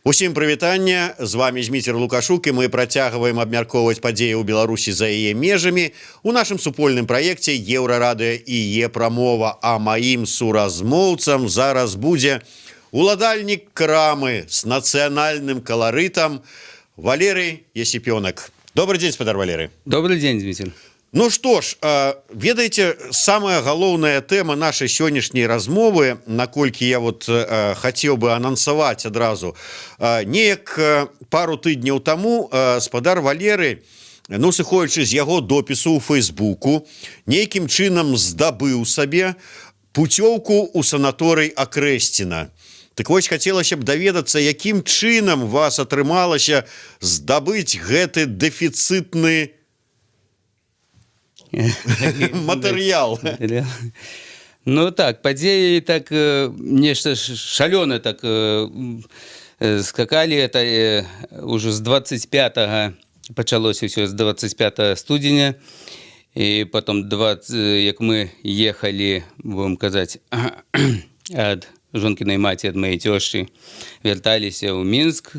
Усім прывітанне, з вами Зміцер Лукашук, і мы працягваем абмяркоўваць падзеі ў Беларусі за яе межамі у нашым супольным праекце Еўрарадыё і Е-прамова. А маім суразмоўцам зараз будзе уладальнік крамы з нацыянальным каларытам Валерый Есіпёнак. Добры дзень, спадар Валерый. Добры дзень, Зміцер. Ну што ж, ведаеце, самая галоўная тэма нашай сённяшняй размовы, наколькі я вот хацеў бы анансаваць адразу, неяк пару тыдняў таму спадар Валеры, ну, сыходзячы з яго допісу ў Фейсбуку, нейкім чынам здабыў сабе пуцёўку ў санаторый Акрэсціна. Так вось, хацелася б даведацца, якім чынам вас атрымалася здабыць гэты дэфіцытны матэрыял? Ну так, падзеі так нешта шалёна так скакалі. Это уже з 25 пачалося ўсё, з 25 студзеня, і потом 20, як мы ехалі, будем казаць, ад жонкінай маці, ад маёй цёшчы, вярталіся ў Мінск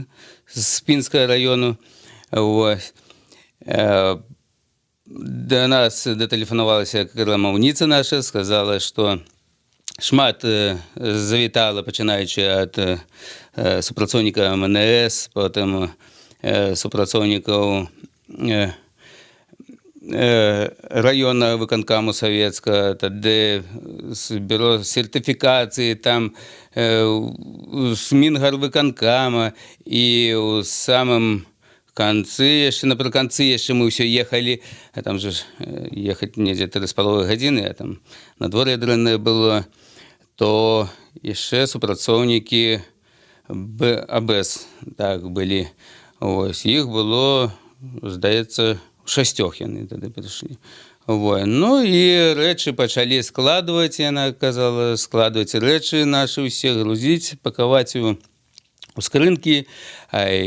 з Пінскага раёну. Вось. До нас датэлефанавалася крамаўніца наша, сказала, что шмат завітала, пачынаючы ад супрацоўніка МНС, потым супрацоўнікаў раённага выканкаму савецкага, тады з бюро сертыфікацыі, там з Мінгарвыканкама, і ў самым канцы, яшчэ напрыканцы, яшчэ мы ўсё ехалі, а там же ж ехаць недзе 3,5 гадзіны, а там надвор'е дрэннае было, то яшчэ супрацоўнікі АБС так былі. Ось, іх было, здаецца, шасцёх яны тады прыйшлі. Во. Ну і рэчы пачалі складваць, яна казала, складваць рэчы нашы ўсе, грузіць, пакаваць у скрынкі,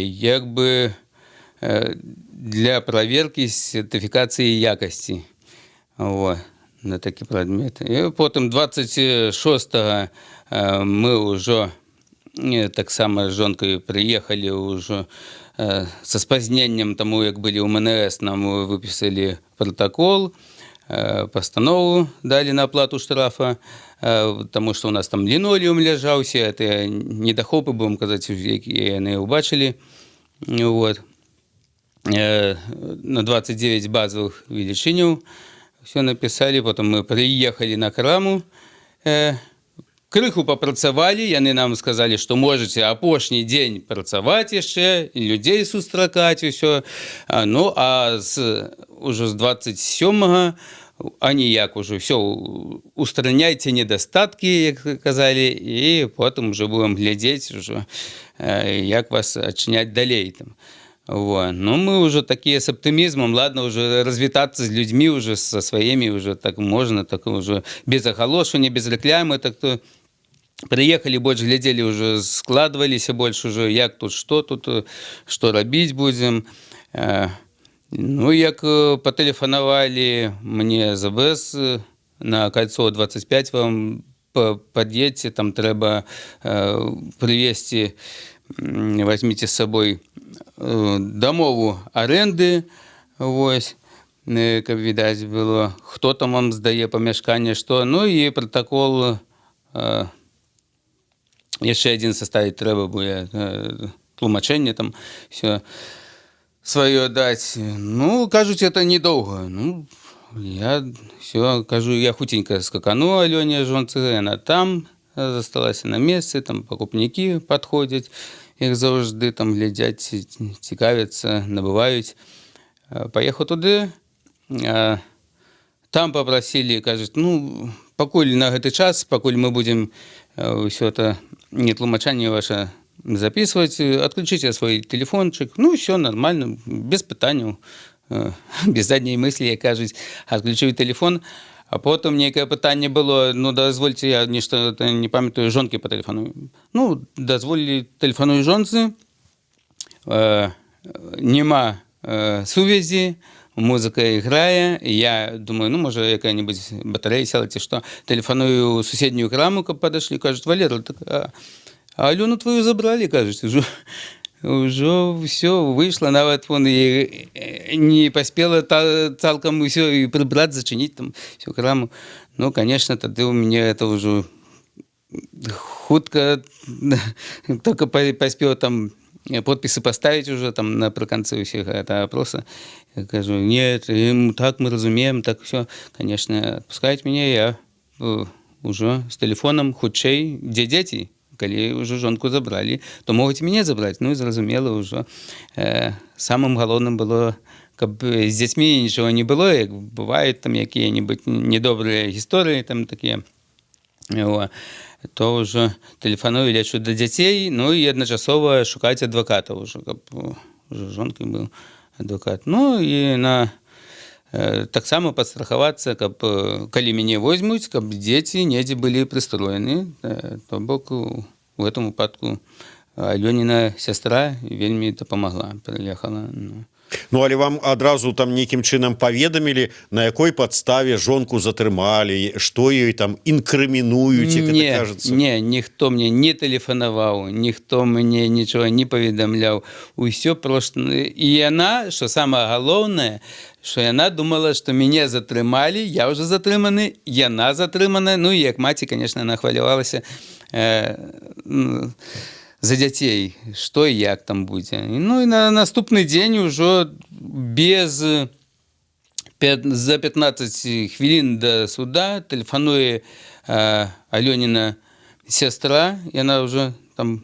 як бы для праверкі сертыфікацыі якасці. Во, на такі прадмет. І потым 26 мы ўжо таксама з жонкай прыехалі ўжо са спазненнем, таму як былі ў МНС, нам выпісалі протакол, пастанову далі на оплату штрафа, таму што у нас там лінолеум ляжаўся, это недахопы, будем казаць, якія яны ўбачылі. Вот. На 29 базовых велічыняў все написали. Потом мы приехали на краму, крыху папрацавалі, яны нам сказали, что можете апошні дзень працаваць яшчэ, людзей сустракаць, усё. Ну а уже з 27 а ніяк уже все, устраняйте недостатки, як казалі, і потым уже будем глядзець уже, як вас адчыняць далей там. Во. Ну, мы уже такие с оптимизмом, ладно, уже развітацца з людьми уже со своими уже так можно, так уже без агалошвання, без рэклямы, так то приехали, больше глядели уже, складывались больше уже, як тут, что тут, что рабіць будем. Ну, як патэлефанавалі мне з АБС: на Кольцо 25 вам подъедьте, там трэба привезти, возьмите с собой дамову аренды, вось, каб відаць было, хто там вам здае памяшканне, што, ну і протакол яшчэ адзін составить трэба будзе, тлумачэнне там все сваё даць. Ну, кажуць, это недоўга. Ну, я все кажу, я хуценька скакану Алёне, жонцы, яна там засталася на месцы, там пакупнікі падходзяць, як заўжды, там глядзяць, цікавяцца, набываюць. Паехаў туды, там попросили, кажуць, ну, пакуль на гэты час, пакуль мы будзем ўсё это не тлумачанне ваше записывать, отключите свой телефончик. Ну, все нормально, без пытанняў, без задней мысли, як кажуць, отключыў телефон. А потым нейкае пытанне было: «Ну, дазвольце, я нешта не памятаю, жонкі патэлефаную». Ну, дазволілі, тэлефаную жонцы, няма сувязі, музыка іграе. Я думаю: «Ну, можа, якая-небудзь батарэя села ці што». Тэлефаную ў суседнюю краму, каб падышлі, кажуць: «Валера, так, а Алёну твою забралі, — кажуць, — ўжо ўсё выйшла, нават вон і не паспела цалкам усё і прыбраць, зачыніць там всю краму». Ну, конечно, тады у мяне это ўжо хутка, только паспеў там подпісы паставіць уже там напрыканцы ўсіх это опроса. Я кажу: «Нет, им, так, мы разумеем, так все, конечно, отпускаюць мяне». Я ўжо з тэлефонам хутчэй: «Дзе дзеці?» Калі ўжо жонку забралі, то могуць мяне забраць. Ну і зразумела, ўжо самым галоўным было, каб з дзецьмі нічого не было, як бываюць там якія-небудзь недобрыя гісторыі там такія. О, то ўжо тэлефаную, лечу да дзяцей, ну і адначасова шукаць адваката ўжо, каб ўжо жонкай быў адвакат. Ну і на таксама падстрахавацца, каб калі мяне возьмуць, каб дзеці недзе былі прыстроены. То бок у гэтым выпадку Алёніна сястра вельмі дапамагла, прыехала. Ну. Ну, але вам адразу там нейкім чынам паведамілі, на якой падставе жонку затрымалі, што ёй там інкрымінуюць, як Не, это кажется? не, ніхто мне не тэлефанаваў, ніхто мне нічога не паведамляў. Усё просто, і яна, што самае галоўнае, што яна думала, што мяне затрымалі, я ўжо затрыманы, яна затрыманая. Ну і як маці, конечно, она хвалявалася за дзяцей, што і як там будзе. Ну і на наступны дзень ужо без за 15 хвілін да суда тэлефануе Алёніна сястра, яна ўжо там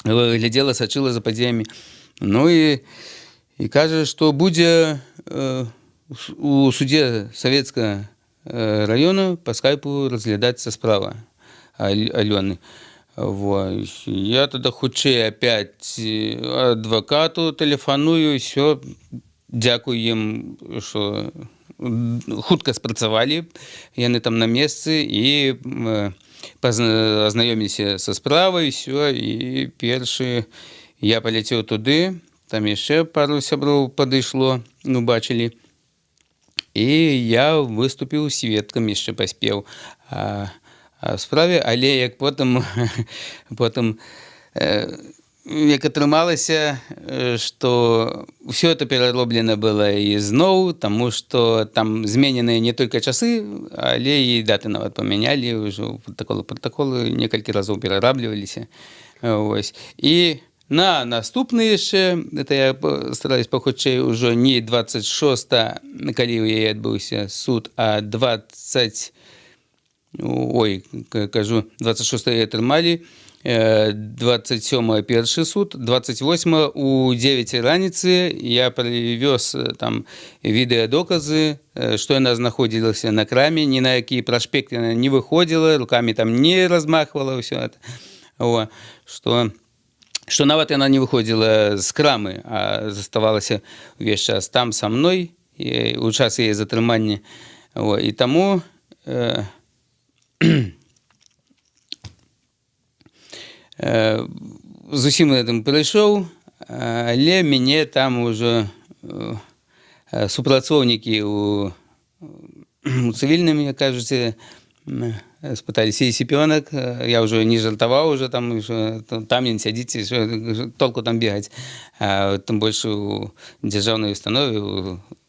глядзела, сачыла за падзеямі. Ну і кажа, што будзе у судзе Савецкага раёну па скайпу разглядацца справа Алёны. Во. Я тогда хутчэй опять адвакату тэлефаную, всё, дзякую ім, што хутка спрацавалі, яны там на месцы і азнаёміліся са справай, всё, і першы я паляцеў туды, там яшчэ пару сяброў падышло, ну, бачылі. І я выступіў сведкам, яшчэ паспеў справе, але як потым як атрымалася, што ўсё это перароблена было і зноў, таму што там змененыя не только часы, але і даты нават памянялі ўжо, протаколы некалькі разоў перарабліваліся. Вось. І на наступны яшчэ, это я стараюсь пахутчэй, ўжо не 26, калі ў яе адбыўся суд, а 20, ой, кажу, 26 атрымалі, 27 першы суд, 28 у 9 раніцы я прывёз там відэадоказы, што яна знаходзілася на краме, ні на які праспект яна не выходзіла, рукамі там не размахвала, ўсё это. О, што нават яна не выходзіла з крамы, а заставалася увесь час там са мной і у час яе затрымання. О, і таму з усім гэтым прыйшоў, але мяне там ужо супрацоўнікі у цывільным, як кажуць, спыталіся: «Есіпёнак?» Я ўжо не жартаваў уже там, ўжо, там не сядзіце, толку там бегаць, тым больш у дзяржаўнай установе,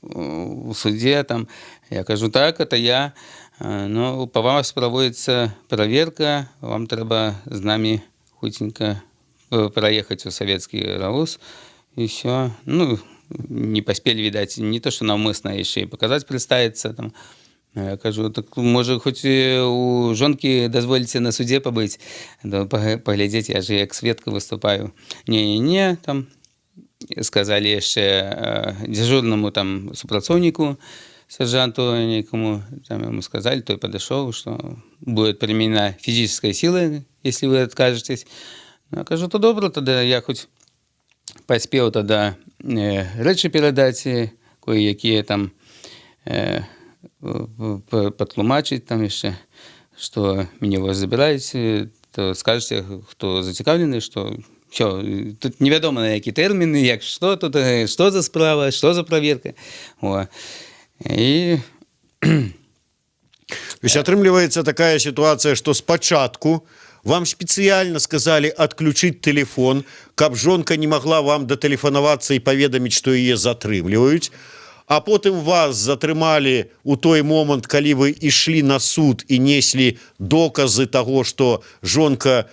у суде там. Я кажу: «Так, это я». «Ну, по вас проводится проверка, вам трэба з намі хуценька праехаць у Савецкі РАУС», і всё. Ну, не паспелі, відаць, не то что наўмысна, яшчэ і паказаць, прадставіцца там. Я кажу: «Так, можа, хоць у жонкі дазволіце на суде пабыць, да, паглядзець, я же як сведка выступаю». Не, не, не, там сказалі яшчэ дзяжурнаму там супрацоўніку, сержанту нейкаму, там ему сказали, той подошел, что будет применена физическая сила, если вы откажетесь. Ну, я кажу: «То добра, тогда». Я хоць паспеў тогда рэчы перадаць кое-якія там. патлумачыць там яшчэ, што мяне вас забіраюць, то скажаце, хто зацікаўлены, што всё, тут невядома, на які тэрміны, як, што тут, што за справа, што за праверка. О. І То есть атрымліваецца такая сітуацыя, што спачатку вам спецыяльна сказалі адключыць телефон, каб жонка не могла вам датэлефанавацца і паведаміць, што яе затрымліваюць, а потым вас затрымалі у той момант, калі вы ішлі на суд і неслі доказы того, што жонка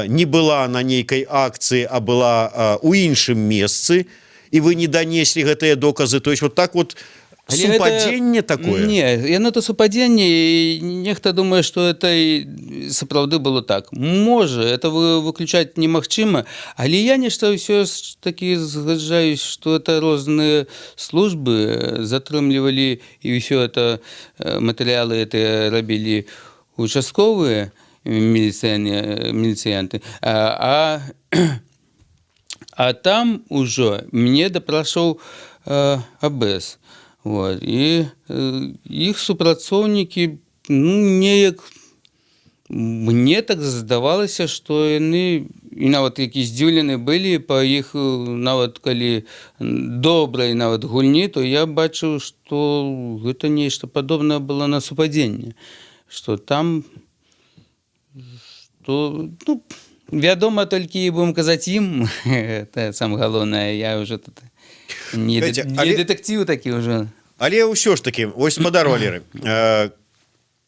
не была на нейкай акцыі, а была у іншым месцы, і вы не данеслі гэтыя доказы. То есть вот так вот. Але гэта- Супадзенне такое? Не, яно то супадзенне, і нехта думае, што это і сапраўды было так. Можа, это выключаць немагчыма, але я нешта ўсё ж такі згаджаюсь, што это розныя службы затрымлівалі, і ўсё это матэрыялы это рабілі участковыя міліцыянты, а там ужо мне дапрашаў АБС. Вот. І іх супрацоўнікі, ну, неяк мне так здавалася, што яны і нават які здзіўлены былі па іх, нават калі добрай нават гульні, то я бачыў, што гэта нешта падобнае было на супадзенне, што там, што, ну, вядома, толькі, будем казаць, ім это самое галоўнае, я уже тут не, Знаете, не дэтэктыў такі уже. Але ўсё ж таки вось, спадар Валеры,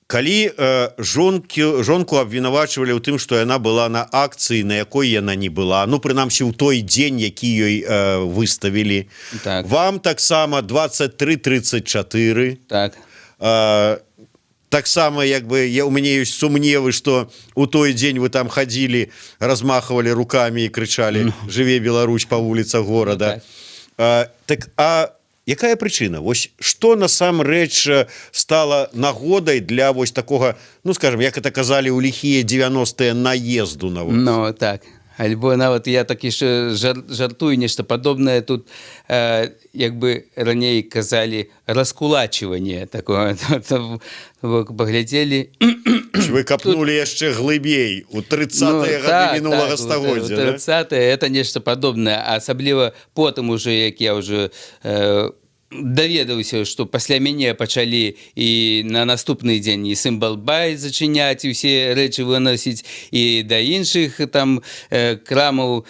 калі жонку абвінавачвалі ў тым, што яна была на акцыі, на якой яна не была, ну, прынамсі ў той дзень, які ёй выставілі, вам таксама 23:34, таксама як бы у мяне ёсць сумневы, што у той дзень вы там хадзілі, размахивали руками і крычалі «Жыве Беларусь» по вуліцах горада. Так а якая прычына? Вось што насамрэч стала нагодай для вось такога, ну, скажем, як это казалі ў ліхія 90-е, наезду на вас? Ну так, альбо нават я так яшчэ жартую, нешта падобнае тут, як бы раней казалі, раскулачивание такое. Паглядзелі. Вы капнули яшчэ глыбей, у 30 Ну, гады мінулага стагоддзя, да? 30, это нешта падобнае, асабліва потым уже, як я уже даведаўся, што пасля мяне пачалі і на наступны дзень і Сымбалбай зачыняць, і ўсе рэчы выносіць, і да іншых там крамаў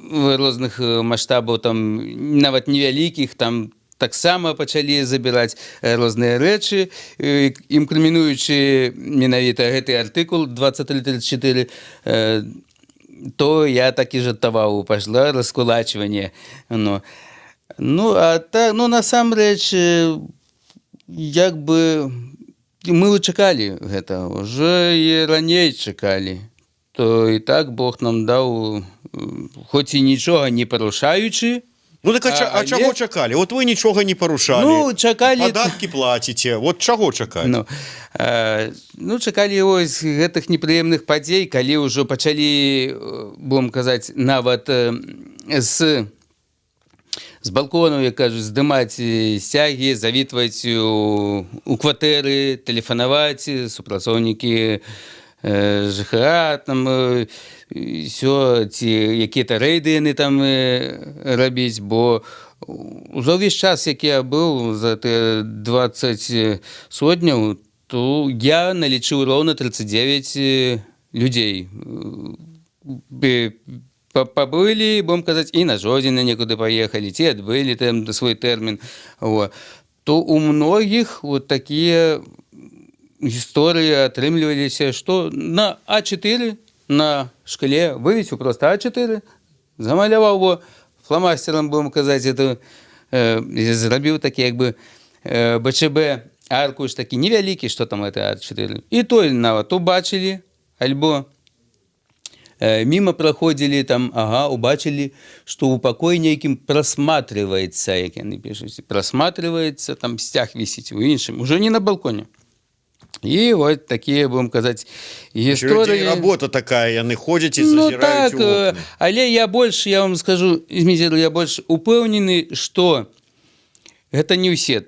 розных маштабаў, там нават невялікіх, там таксама пачалі забіраць розныя рэчы, інкрымінуючы менавіта гэты артыкул 2334, то я так і жартаваў: «Пошла раскулачивание». Ну, а так, ну, насамрэч, як бы мы чакалі гэта уже, і раней чакалі, то і так Бог нам даў, хоць і нічога не парушаючы. Ну так а Але- чаго чакалі? Вот вы нічога не парушалі, Ну, чакалі падаткі плаціце, вот чаго чакалі? Ну, чакалі ось гэтых непрыемных падзей, калі ўжо пачалі, будем казаць, нават з балконаў, як кажуць, здымаць сцягі, завітваць у кватэры, тэлефанаваць супрацоўнікі ЖХА там, всё, ці якія-то рэйды яны там рабіць, бо за ўвесь час, які я быў, за тыя 20 сотняў, то я налічыў роўна 39 людзей. Пабылі, будем казаць, і на Жодзіна некуды паехалі, ці адбылі там свой тэрмін. Во. То у многіх вот такія гісторыі атрымліваліся, што на А4 на шкле вывесіў просто А4, замаляваў во фламастерам, будем казаць, это зрабіў такі як бы БЧБ аркуш такі невялікі, што там это А4. І той нават убачылі, альбо мимо праходзілі там, ага, убачылі, што ў пакоі нейкім просматривается, як яны пішуць, просматривается, там сцяг вісіць у іншым, уже не на балконе. І вот такія, будем казаць, гісторыі. Работа такая, яны ходзяць і Ну зазіраюць так, у вокны. Але я больш, я вам скажу, Зміцер, я больш упэўнены, што Гэта не ўсе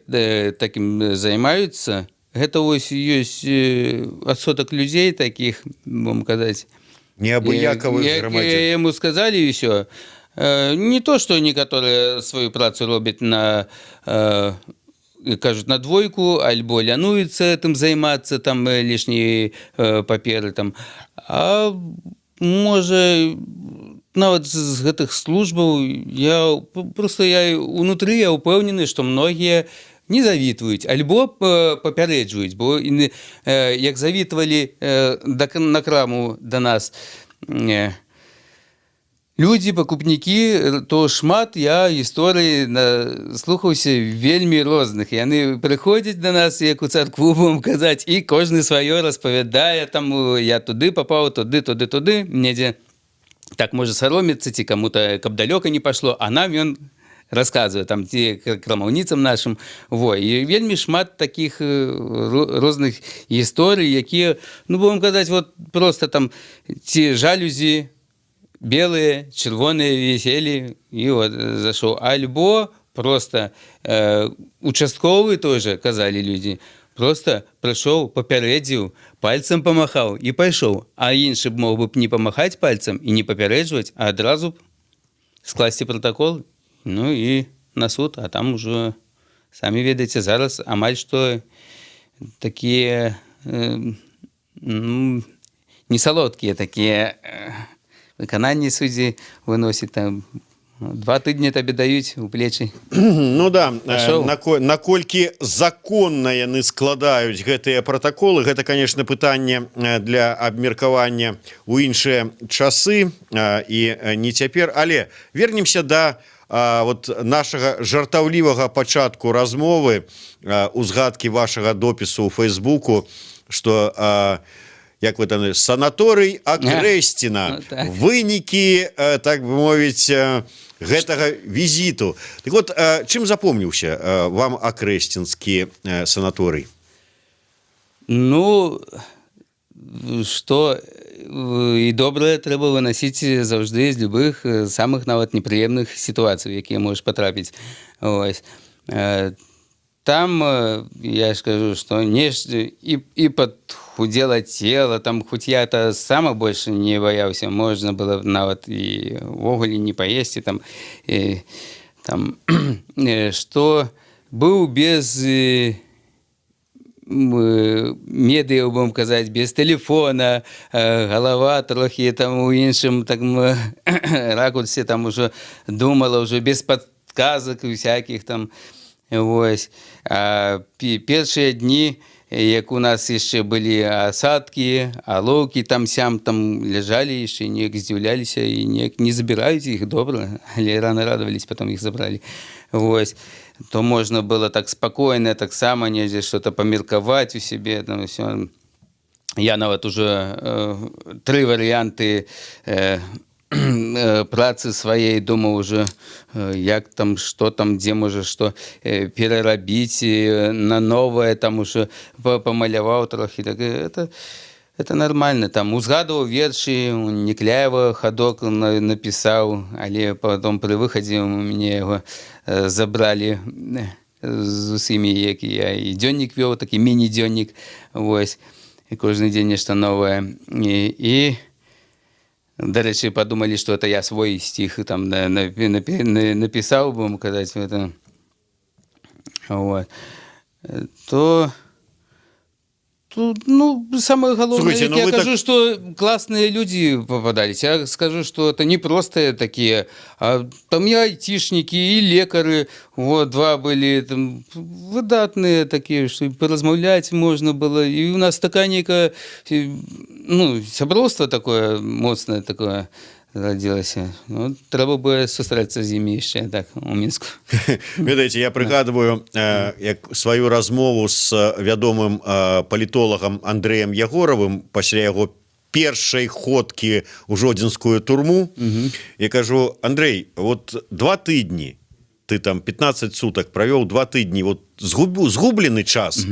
такім займаюцца. Гэта вось ёсць адсотак людзей такіх, будем казаць, неабыякавых як грамадзян. Яму сказали, и все. Не то, что некаторыя сваю працу робяць на кажуць, на двойку, альбо лянуюцца тым займацца, там лішнія паперы там. А можа, нават з гэтых службаў я просто, я унутры, я ўпэўнены, што многія не завітваюць альбо папярэджваюць, бо як завітвалі на краму да нас людзі, пакупнікі, то шмат я гісторыі слухаўся вельмі розных. Яны прыходзяць да нас, як у царкву, будем казаць, і кожны сваё распавядае там: «Я туды папаў, туды, туды, туды», недзе так, можа, саромецца ці кому-то каб далёка не пашло, а нам ён рассказывае там, ці крамаўніцам нашим. Во, і вельмі шмат таких розных гісторый, якія, ну, будем казаць, вот просто там ці жалюзі белыя, чырвоныя віселі, і вот зашоў, альбо просто участковы тоже, казалі людзі, просто прыйшоў, папярэдзіў, пальцам памахаў і пайшоў, а іншы б мог бы б не памахаць пальцам і не папярэджваць, а адразу б скласці протакол, ну і на суд. А там ужо самі ведаеце, зараз амаль што такія ну, не салодкія такія выкананні суддзі выносіць, там 2 тыдні табе даюць у плечы. Ну да. Пашоў. Наколькі законна яны складаюць гэтыя пратаколы, гэта, конечно, пытанне для абмеркавання у іншыя часы і не цяпер. Але вернемся да вот нашага жартаўлівага пачатку размовы, узгадкі вашага допісу ў Фейсбуку, что як вы там, санаторый Акрэсціна, Ну, так. вынікі, так бы мовіць, гэтага візіту. Так вот, чым запомніўся вам акрэсцінскі санаторый? Ну, что і добрае трэба выносіць заўжды з любых самых нават непрыемных сітуацый, якія можаш патрапіць. Ось. Там я ж скажу, что не і подхудело тело, там, хоть я это сама больше не боялся, можно было нават і увогуле не поесці там, і, там что быў без медыа, будем казаць, без телефона, галава трохі там у іншым так ракурсе там уже думала, уже без подказак і всяких там. Вось. А першыя дні, як у нас яшчэ былі асадкі, алоўкі там сям там ляжалі яшчэ, неяк здзіўляліся і неяк не забіраюць іх, добра, але рано радовались, потом іх забралі. Вось. То можна было так спакойна таксама недзе что-то памеркаваць у сябе там, всё. Я нават уже тры варыянты працы сваей думаў уже, як там, что там, дзе можа што перарабіць на новае, там уже памаляваў трохі, так это нормально, там узгадываў вершы Некляева, «Ходок» напісаў, але потом пры выхадзе у мяне яго забралі з усімі, як я і дзённік вёў, такі міні-дзённік, вось, і кожны дзень нешта новае. І дарэчы, подумали, что это я свой стих там написал, будем казаць, это вот. То тут, ну, самое галоўнае, Слухайте, як ну я вы кажу, так- что классные люди попадались. Я скажу, что это не просто такие, а там и айтишники, и лекары, вот, два были, там, выдатныя такие, что и поразмаўляць можно было. И у нас такая некая, ну, сяброўства такое моцнае такое радзілася. Ну, трэба бы сустрэцца з імі яшчэ так у Мінску. Ведаеце, я прыгадываю як сваю размову с вядомым палітолагам Андреем Ягоравым пасля яго першай ходкі ў жодзінскую турму. Я кажу: «Андрей, вот 2 тыдні ты там, 15 суток правёў, 2 тыдні, вот згубу згублены час».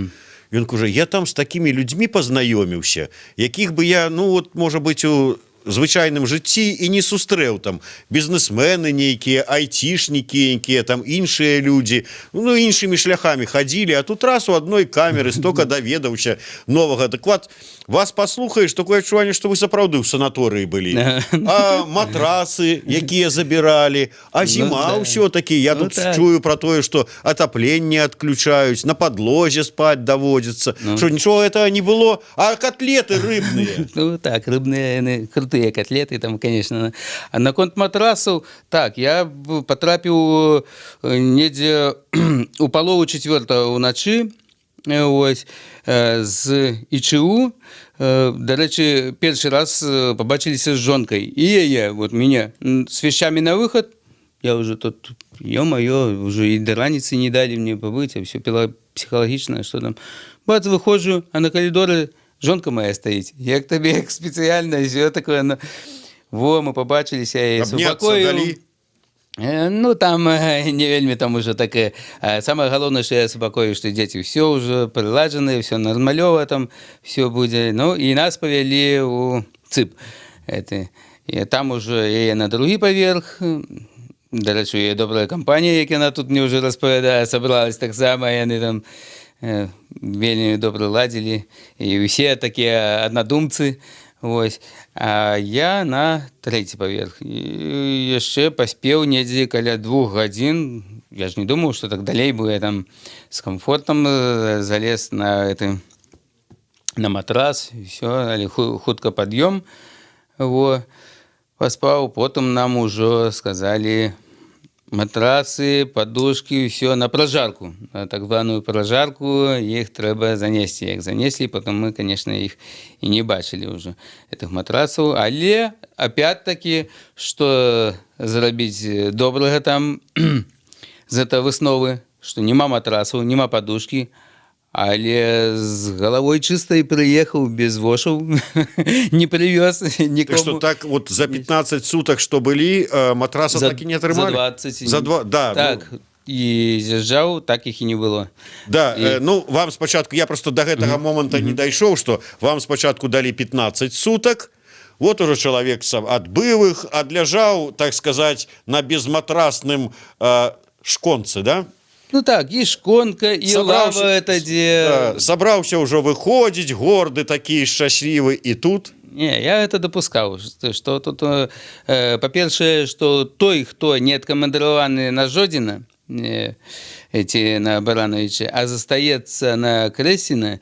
Ён кажа: «Я там с такімі людзьмі пазнаёміўся, якіх бы я, ну вот, можа быть, у звычайным жыцці і не сустрэў. Там бізнесмены нейкія, айцішнікі, якія там, іншыя людзі, ну, іншымі шляхамі хадзілі, а тут раз, у адной камеры столько даведаўся новага. Даклад вас паслухаеш, такое адчуванне, што вы сапраўды ў санаторыі былі. А матрасы, якія забіралі, а зіма? Ну, да. Ўсё-таки я Ну, тут так. чую про тое, что отопление отключаюць, на подлозе спать даводзіцца. Ну. Что, ничего этого не было? А котлеты рыбные? Ну так, рыбныя, яны, крутыя котлеты там, конечно. А наконт матрасаў, так, я патрапіў недзе у 3:30 ўначы, ось, з ІЧУ. Дарэчы, першы раз пабачыліся з жонкай. І яе, вот меня с вещами на выход, я уже тут, ё-моё, уже и до раніцы не дали мне побыть, а все психологично, что там. Бац, выхожу, а на коридоре жонка моя стоит. Як табе, як спецыяльна, все такое. Ну, во, мы пабачыліся, я яе Абняцца супакоіў. далі? Ну, там не вельмі там уже такое. Самое галоўнае, что я супакою, что дети все уже прыладжаны, все нармалёва там все будзе. Ну, і нас павялі у ЦЫП. Это, і там уже яе на другі паверх. Дарэчы, яе добрая кампанія, як яна тут мне ўжо распавядае, сабралась таксама, яны там вельмі добра ладзілі. І ўсе такія аднадумцы. Вось. А я на трэці паверх. І яшчэ паспеў недзе каля 2 гадзін. Я ж не думаў, што так далей будзе, там з камфортам залез на это, на матрас, все, але хутка пад'ём. Во. Паспаў, потым нам ужо сказалі: матрасы, подушки, все на прожарку, на так званую прожарку, іх трэба занесці. Як занеслі, потом мы, конечно, іх і не бачылі ўжо, этих матрасаў. Але опять-таки, что зрабіць добрага там з это высновы, что няма матрасаў, няма подушки, але з галавой чыстай прыехаў, без вошаў не прывёз Так никому. что так вот за 15 суток, что были, матраса так и не За атрымалі? 20. За два, да. Так, ну, і з'язджаў, так іх і не было. Да, ну, вам спачатку, я просто до гэтага моманта не дайшоў, что вам спачатку далі 15 суток, вот уже чалавек сам адбыў іх, адляжаў, так сказать, на безматрасным шконцы, да? Ну так, і шконка, і лава это дзе. Да, сабраўся ўжо выходзіць, горды такі, шчаслівы, і тут Не, я это дапускаў, что тут, па-першае, что той, хто не адкамандыраваны на Жодзіна ці на Баранавічы, а застаецца на Крэсіна,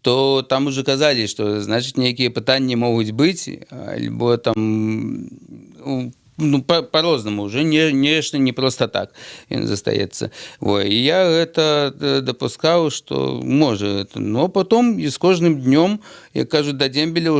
то там уже казалі, что, значит, нейкія пытанні могуць быць, альбо там, ну, по-рознаму уже, не нешта не просто так ён застаецца. Во, і я гэта дапускаў, что можа это, но потом і з кожным днём, як кажуць, да дембеля,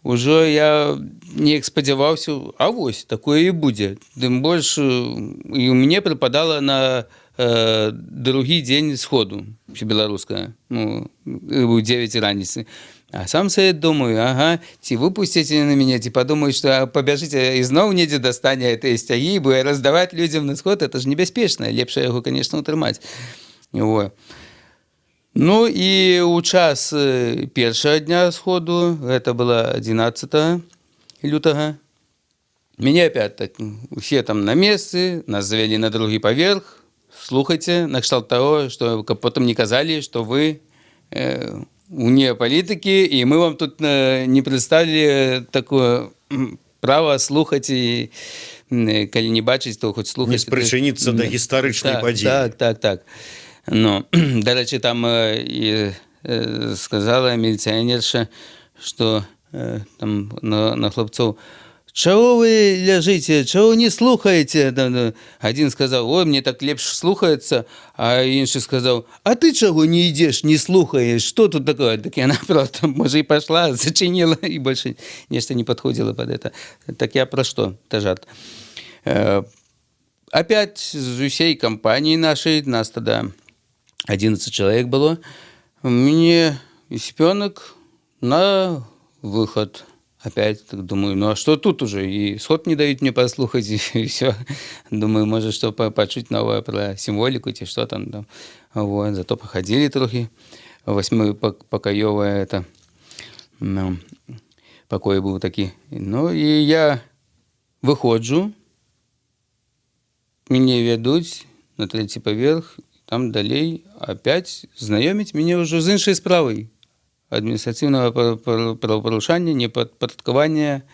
ўжо я неяк спадзяваўся: а вось такое і будзе. Тым больш і у мяне прыпадала на другі дзень сходу беларуская, ну, у 9 раніцы. А сам сабе думаю: ага, ці выпусціце на мяне, ці падумаюць, што пабяжыце, ізноў недзе дастане гэтыя сцягі, будзе раздаваць людзям на сход, это ж небяспечна, лепш яго, конечно, утрымаць. Во. Ну і ў час першага дня сходу, гэта было 11 лютага, мяне опять так, усе там на месцы, нас завялі на другі паверх: слухайце, накшталт таго, што каб потым не казалі, што вы вне палітыкі, і мы вам тут не представілі такое права слухаць і калі не бачыць, то хоць слухаць. Не спрычыніцца да гістарычнай падзеі. Так. Ну, дарэчы, там і сказала міліцыянерша, што там на хлопцоў: «Чаго вы ляжыце, чаго не слухаеце?» Там, адзін сказаў: «Ой, мне так лепш слухаецца», а іншы сказаў: «А ты чаго не ідзеш, не слухаеш, что тут такое?» Так яна просто, можа, і пашла, зачыніла і больше нешта не падходзіла под это. Так я пра што? Это жарт. Опять з усей кампаніі нашай, нас тогда 11 чалавек было, мне спёнак на выход. Опять так думаю: ну а что тут уже? И сход не дают мне послухать, и все. Думаю, может, что пачуць новое про символику, ці что там. Вот, зато походили трохі. Восьмипакаёвая это. Ну. Пакой быў такі. Ну і я выходжу, мяне вядуць на трэці паверх, там далей опять знаёміць мяне ўжо з іншай справай адміністрацыйнага правапарушання, непадпарадкавання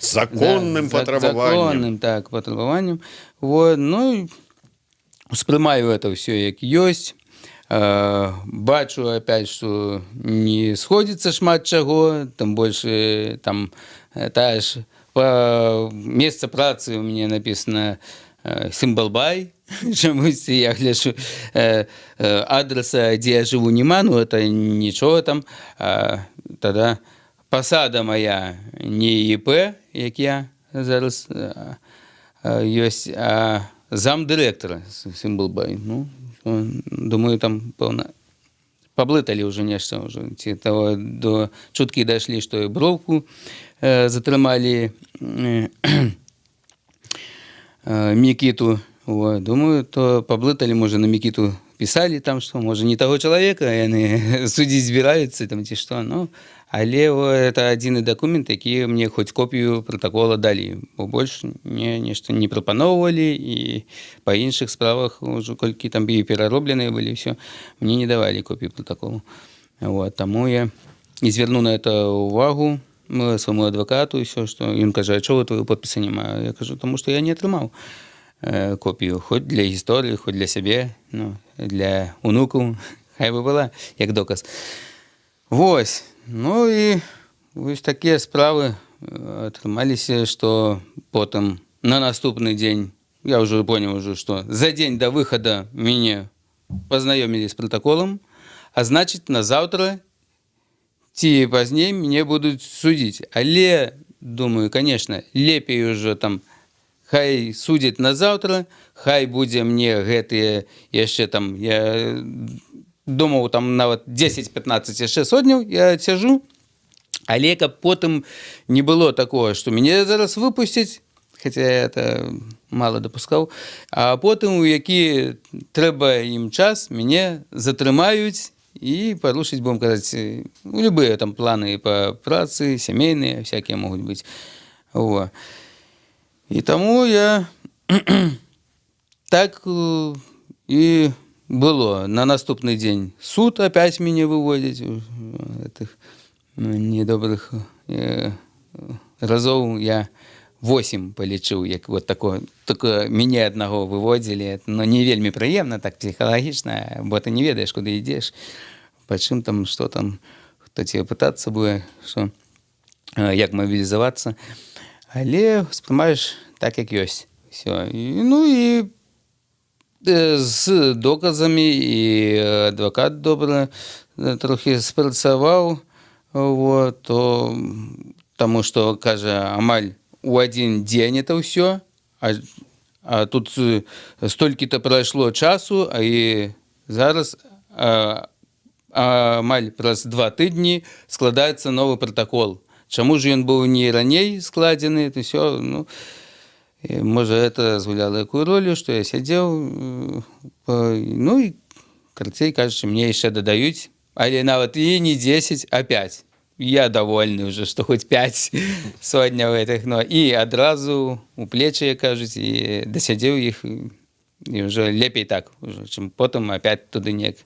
законным да, патрабаваннем. Законным, так, патрабаваннем. Вот, ну, і успрымаю это ўсё як ёсць. Бачу опять, что не сходится шмат чаго, там больше там тая ж по месца працы у мяне написано Сымбалбай, чамусь я гляджу, адреса, дзе я жыву, няма, ну это нічога там, тогда пасада моя не ІП, як я зараз ёсць, а замдырэктара Сымбалбай. Ну, думаю, там, пэўна, паблыталі ўжо нешта ўжо, ці того до чуткі дайшлі, што і Броўку затрымалі, Мікіту. Вот, думаю, то паблыталі, можа, на Мікіту пісалі там што, можа, не таго чалавека яны судзіць збіраюцца там ці што, ну, але о, это адзіны дакумент, які мне хоць копію пратакола далі, бо больш мне нешта не прапаноўвалі, і па іншых справах ўжо колькі там і пераробленыя былі, всё, мне не давалі копію пратаколу. Вот, таму я і звярну на это увагу свайму адвакату, і всё, што ён кажа: «А чого твоего подпіса няма?» Я кажу: «Таму што я не атрымаў копію, хоць для гісторыі, хоць для сябе, ну, для унукаў, хай бы была як доказ». Вось, ну і вось такія справы атрымаліся, што потым на наступны дзень я ўжо понял уже, што за дзень до выхада мяне пазнаёмілі з пратаколам, а значит, на заўтра ці пазней мяне будуць судзіць. Але думаю, конечно, лепей уже там хай судзяць на заўтра, хай будзе мне гэтыя яшчэ там, я думаў, там нават 10-15 яшчэ сотняў я цяжу, але каб потым не было такого, што мяне зараз выпусцяць, хотя я это мало дапускаў, а потым у які трэба ім час мяне затрымаюць і парушыць, будем казаць, ну, любыя там планы по працы, сямейныя всякие могуць быць. Во. І таму я так і было: на наступны дзень суд, опять мяне выводзяць. Этих недобрых разоў я 8 палічыў, як вот такое, только мяне аднаго выводзілі, но не вельмі прыемна так псіхалагічна, бо ты не ведаеш, куды ідзеш, па чым там, что там, хто тебе пытацца будзе, что, як мабілізавацца, але успрымаеш так, як ёсць, всё. І, ну і з доказамі, і адвакат добра трохі спрацаваў, вот, то таму што кажа, амаль у адзін дзень это ўсё, а тут столькі-то прайшло часу, а і зараз амаль праз 2 тыдні складаецца новы пратакол. Чаму ж ён быў не раней складзены, это всё, ну, і, можа, это згуляла якую ролю, што я сядзеў, ну і карацей кажучы, мне яшчэ дадаюць, але нават і не 10, а 5. Я довольны уже, што хоць 5 сотняў гэтых, но і адразу у плечы, як кажуць, і дасядзеў іх, і уже лепей так уже, чым потым опять туды неяк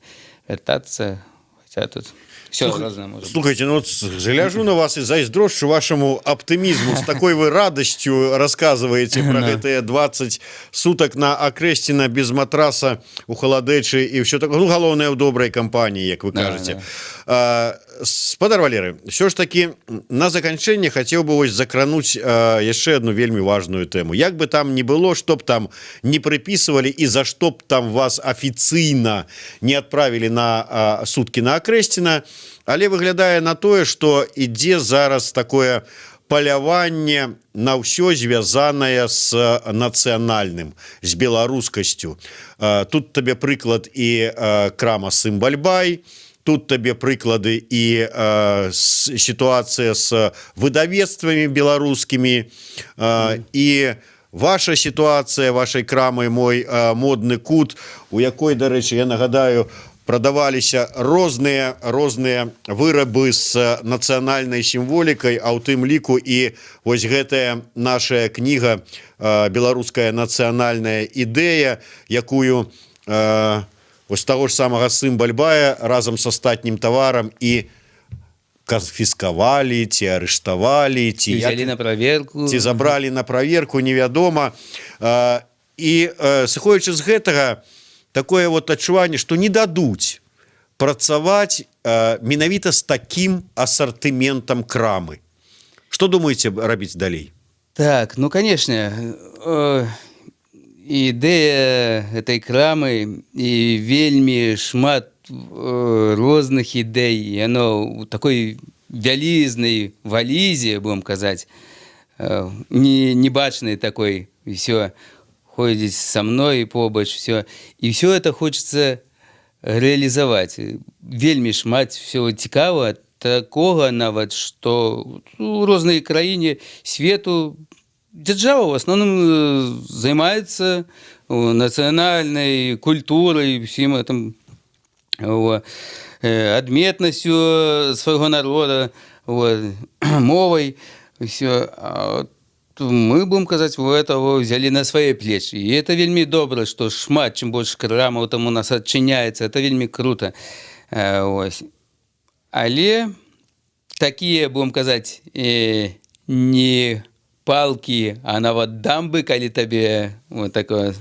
вяртацца, хотя тут все разное может быть. Слухайте, ну вот гляжу на вас и зайздрошчу вашему оптимизму. С такой вы радостью рассказываете про гэтыя 20 суток на Акрэсціна без матраса, у халадэчы и все такое. Ну, галоўнае, ў добрай кампаніі, як вы кажаце. Спадар Валеры, все ж таки на заканчэнне хацеў бы вось закрануць яшчэ одну вельмі важную тэму. Як бы там ни было, чтоб там не прыпісывалі і за што б там вас афіцыйна не отправили на сутки на Акрэсціна, але выглядае на тое, что ідзе зараз такое паляванне на ўсё, звязанае с нацыянальным, з беларускасцю. Тут табе прыклад і крама Сымбальбай, тут табе прыклады і сітуацыя с выдавецтвамі беларускімі, і ваша сітуацыя вашай крамы «Мой модны кут», у якой, дарэчы, я нагадаю, Прадаваліся розныя вырабы з нацыянальнай сімволікай, а ў тым ліку і вось гэтая наша кніга «Беларуская нацыянальная ідэя», якую вось таго ж самага Сымбальбая разам з астатнім таварам і канфіскавалі ці арыштавалі, ці взяли на проверку. Ці забралі на праверку, невядома. І, сыходзячы з гэтага, такое вот адчуванне, что не дадуць працаваць менавіта з таким асартыментам крамы. Что думаете рабіць далей? Так, ну, конечно, ідэя этой крамы і вельмі шмат розных ідэй, яно у такой вялізнай валізе, будем казаць, не небачнай такой, все ходзіць со мной побач, все, і все это хочется реалізаваць. Вельмі шмат всего цікава такога, нават что у рознай краіне свету дзяржава в основном займаецца нацыянальнай культурай, всем этом, адметнасцю свайго народа, вот, мовай, все. Мы, будем казаць, у этого взяли на свае плечи, и это вельмі добра, что шмат, чым больш крамаў там у нас адчыняецца, это вельмі круто. Ось. Але такія, будем казаць, не палки, а нават дамбы, калі табе вот такое,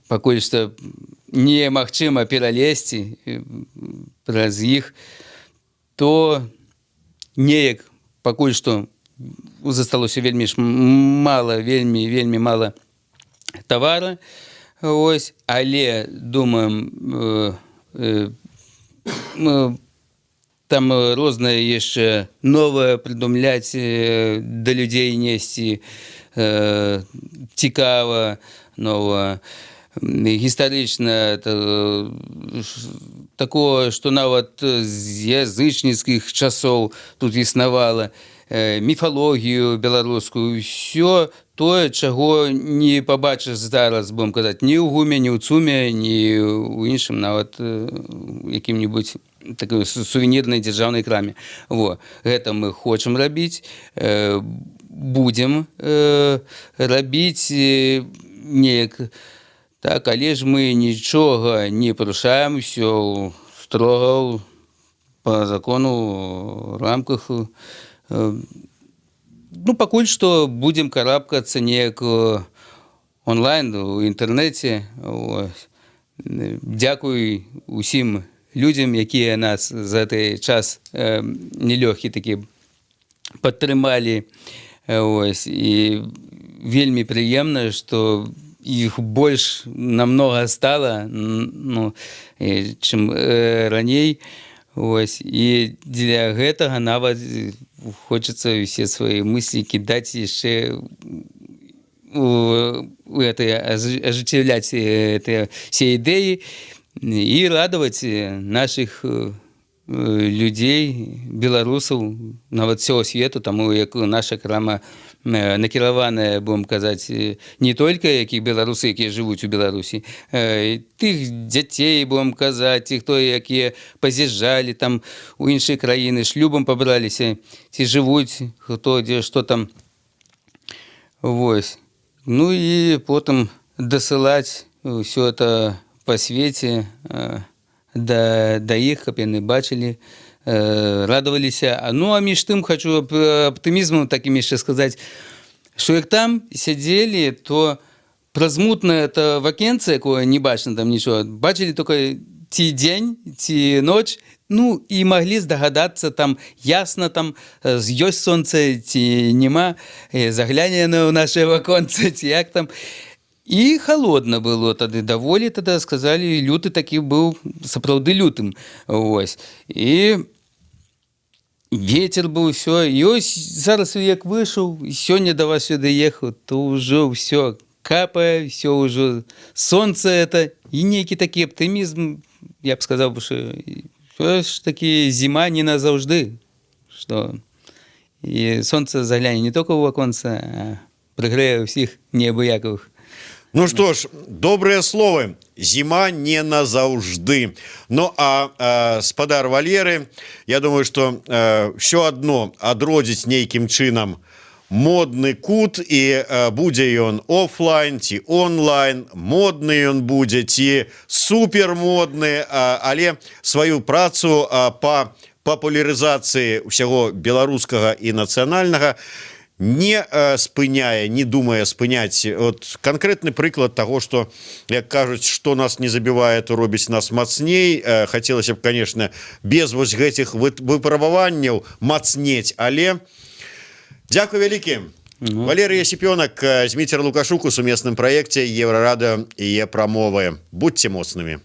пакуль што немагчыма пералезці праз іх, то неяк пакуль што засталося вельмі ж мала, вельмі, вельмі мала тавара. Ось, але думаем, там рознае яшчэ новае прыдумляць, да людзей несці, цікава, нова, гістарычна, такое, што нават з язычніцкіх часоў тут існавала, міфалогію беларускую, ўсё тое, чаго не пабачыш зараз, будем казаць, ні ў ГУМе, ні ў ЦУМе, ні ў іншым нават якім-нибудь такой сувенірнай дзяржаўнай краме. Во. Гэта мы хочам рабіць, будзем рабіць неяк так, але ж мы нічога не парушаем, все строго по закону, в рамках. Ну, пакуль што будзем карабкацца неяк онлайн, у інтэрнэце. Ось. Дзякуй усім людзям, якія нас за гэты час нелёгкі такі падтрымалі. Ось. І вельмі прыемна, што іх больш намнога стала, ну, чым раней. Ось. І дзеля гэтага нават хочацца ўсе свае мыслі кідаць яшчэ у это, ажыццяўляць это все ідэі і радаваць наших людзей, беларусаў, нават всего свету, таму як наша крама накіраваная, будем казаць, не только якіх беларусы, якія жывуць у Беларусі, тых дзяцей, будем казаць, і хто, якія паз'язджалі там у іншыя краіны, шлюбам пабраліся ці жывуць хто дзе, што там. Вось. Ну і потым дасылаць ўсё это па свеце да іх, каб яны бачылі, радаваліся. Ну, а між тым хочу аптымізмам такім яшчэ сказаць, што як там сядзелі, то праз мутнае это вакенца, якое не бачна там нічого, бачылі только ці дзень, ці ноч, ну і маглі здагадацца там ясна там, ёсць сонца ці няма, загляне яно ў нашы ваконцы ці як там. І холодна было тады даволі, тады сказалі, люты такі быў, сапраўды лютым. Ось. І ветер быў, ўсё. І ось зараз як выйшаў, і сёння да вас сюды ехаў, то ўжо ўсё капае, все ўжо сонца это, і нейкі такі аптымізм, я б сказаў бы, що ўсё ж такі зіма не назаўжды, што і сонца загляне не только ў ваконца, а прыгрэе ўсіх неабыякавых. Ну што ж, добрыя словы: зіма не назаўжды. Ну а спадар Валеры, я думаю, что все одно адродзіць нейкім чынам Модны кут, і будзе ён офлайн ці онлайн, модны ён будзе ці супермодны, але сваю працу по папулярызацыі ўсяго беларускага і нацыянальнага не спыняе, не думае спыняць. Вот канкрэтны прыклад того, что, як кажуць, что нас не забівае, то робіць нас мацней. Хотелось б, конечно, без вось гэтых выпрабаванняў мацнець, але дзякуй вялікі. Ну. Валерый Есіпёнак, Зміцер Лукашук у сумесным праекце Еўрарадыё і Прамовы. Будьце моцнымі.